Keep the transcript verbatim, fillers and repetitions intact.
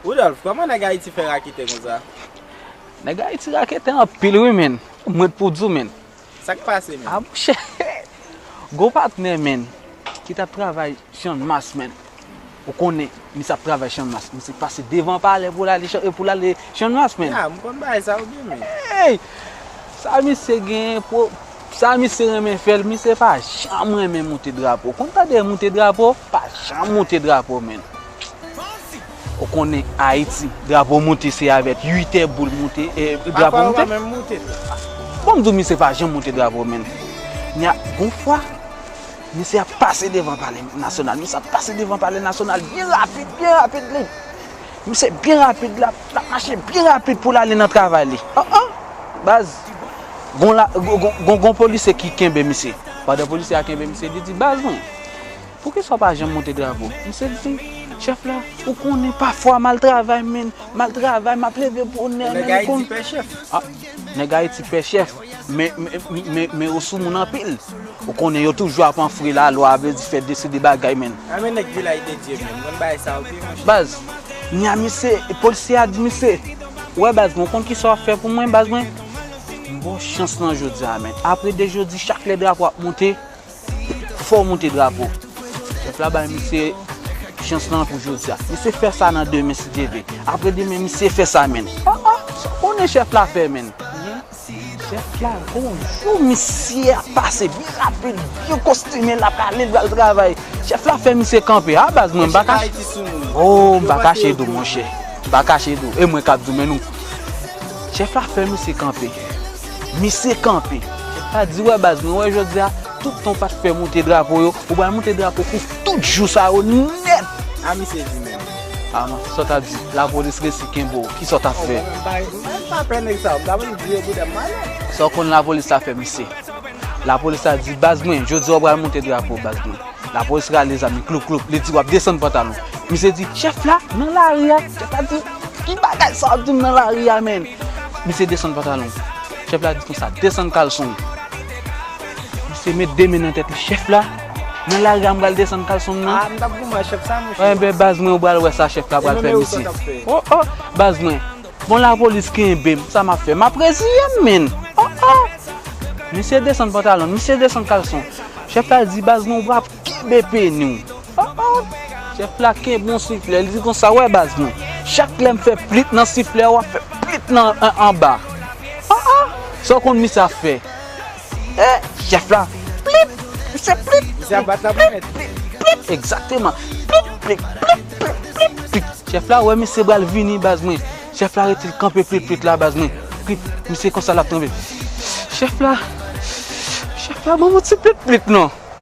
Woodolph, kòman nèg Ayiti fè raketè konsa? Nèg Ayiti raketè anpil wi, menn. Mwen pou di w, menn. Sa k pase, menn? A, monchè. Gwo patnè, menn, ki t ap travay Channmas, menn. Ou konnen, misye ap travay Channmas. Misye pase devan palè pou l ale chan-, pou l ale Channmas, menn. Ya, m konn bagay sa yo byen, menn. Hey! Sa misye gen pou, sa misye renmen fè l, misye pa janm renmen moute drapo. Konn tande moute drapo? Pa janm moute drapo, menn. Ou konnen Ayiti, drapo moute se avèk uit è boul moute, e, drapo moute. Papa, ou pa menm moute tou. Bon, m di w, misye pa janm moute drapo, menn. Nya, gon fwa, misye ap pase devan palè nasyonal. Misye ap pase devan palè nasyonal byen rapid, byen rapid, li. Misye byen rapid, l ap, l ap mache byen rapid pou l ale nan travay li. An, an! Baz, gon la, gon, gon, gon, gon polisye ki kenbe misye. Pandan polisye a kenbe misye, li di, "Baz mwen, poukisa w pa janm moute drapo?" Misye di, "Chèf la, ou konnen pafwa m al travay, menn, m al travay, m ap leve bonè, menn." Nèg Ayiti pè chèf. A, nèg Ayiti pè chèf, men, men, men, men yo sou moun anpil. Ou konnen yo toujou ap anfre lalwa, vle di fè de seri de bagay, menn. A, men nèg Vilaj de Dye, menn. Mwen bay sa, ok, monchè. Baz, nya misye, polisye a di misye, "Wè, baz mwen, ou konn kisa w ap fè pou mwen, baz mwen? M ba w chans lan jodi a, menn. Apre de jodi, chak lè drapo ap moute, fò w moute drapo." Chèf la bay misye chans lan pou jodi a. Misye fè sa nan demen, si Dye vle. Apre demen, misye fè sa, menn. O, o, sa w konnen chèf la fè, menn. Chèf la, gon jou, misye ap pase byen rapid, byen kostime, l ap ale, l pral travay. Chèf la fè misye kanpe. A, baz mwen, m pa kache. O, m pa kache di w, monchè. M pa kache di w. E mwen k ap di w, men nou. Chèf la fè misye kanpe. Misye kanpe. Chèf la di, "Wè, baz mwen, wè jodi a, tout tan w pa t fè moute drapo yo, ou pral moute drapo pou tout jou sa yo nèt." A, misye di menm. A, man, sa w t ap di? Lapolis resi kenbe w. Kisa w t ap fè? O, mwen menm pa, mwen pa pè nèg sa yo. M ta vin di yo boudè m ale. Sa w konn lapolis la fè misye? Lapolis la di, "Baz mwen, jodi a w pral moute drapo, baz mwen." Lapolis rale zam li, kloup, kloup. Li di, "W ap desann pantalon." Misye di, "Chèf la, nan lari a." Chèf la di, "Ki bagay sa w ap di m nan lari a, menn?" Misye desann pantalon. Chèf la di konsa, "Desann kalson w." Misye met de men nan tèt li, "Chèf la, nan lari a m pral desann kalson m nan." A, m t ap goumen ak chèf sa, monchè. Enben, baz mwen, ou pral wè sa chèf la pral fè misye. O, o, baz mwen. Bon, lapolis kenbe m, sa m ap fè? M ap reziye m, menn. O, o. Misye desann pantalon, misye desann kalson. Chèf la di, "Baz mwen, ou pral kenbe peni w." O, o. Chèf la kenbe yon siflè, li di konsa, "Wè, baz mwen, chak lè m fè plit nan siflè a, w ap fè plit nan, an, anba." O, o. Sa w konn misye ap fè? E, chèf la, plit, misye plit, misye ap bat la plit, plit, plit, egzakteman. Plit, plit, plit, plit, plit, plit. Chèf la wè misye pral vini, baz mwen. Chèf la rete l kanpe plit, plit la, baz mwen. Plit, misye konsa l ap tranble. Chèf la, chèf la, ban m yon ti plit, plit non.